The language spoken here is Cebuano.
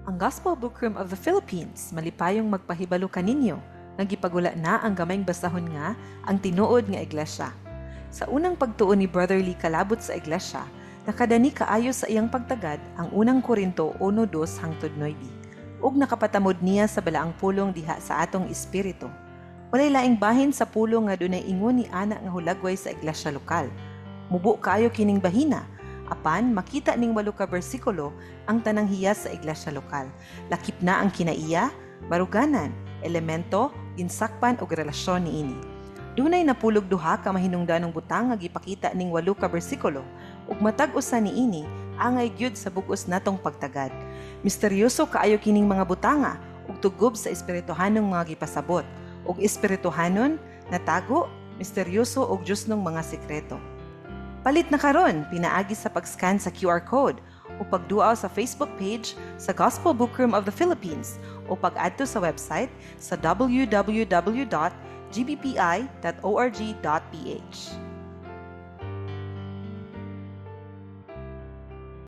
Ang Gospel Bookroom of the Philippines malipayong magpahibalo kaninyo nga gipagula na ang gamayng basahon nga Ang Tinuod nga Iglesia. Sa unang pagtuon ni Brother Lee kalabot sa iglesia, nakadani kaayo sa iyang pagtagad ang Unang Korinto 1:2 hangtod 9. Ug nakapatamod niya sa balaang pulong diha sa atong espiritu. Walay laing bahin sa pulong nga dunay ingon ni ana nga hulagway sa iglesia lokal. Mubo kaayo kining bahina, apan makita ning walo ka bersikulo ang tanang hiyas sa iglesia lokal. Lakip na ang kinaiya, baruganan, elemento, ginsakpan ug relasyon niini. Dunay napulog duha ka mahinungdanong butang nga gipakita ning walo ka bersikulo ug matag usa niini angay gyud sa bug-os natong pagtagad. Misteryoso kaayo kining mga butanga ug tugob sa espirituhanong mga gipasabot ug espirituhanon, natago, misteryoso ug Diyosnong mga sekreto. Palit na karon pinaagi sa pag-scan sa QR code o pagduaw sa Facebook page sa Gospel Bookroom of the Philippines o pag-adto sa website sa www.gbpi.org.ph.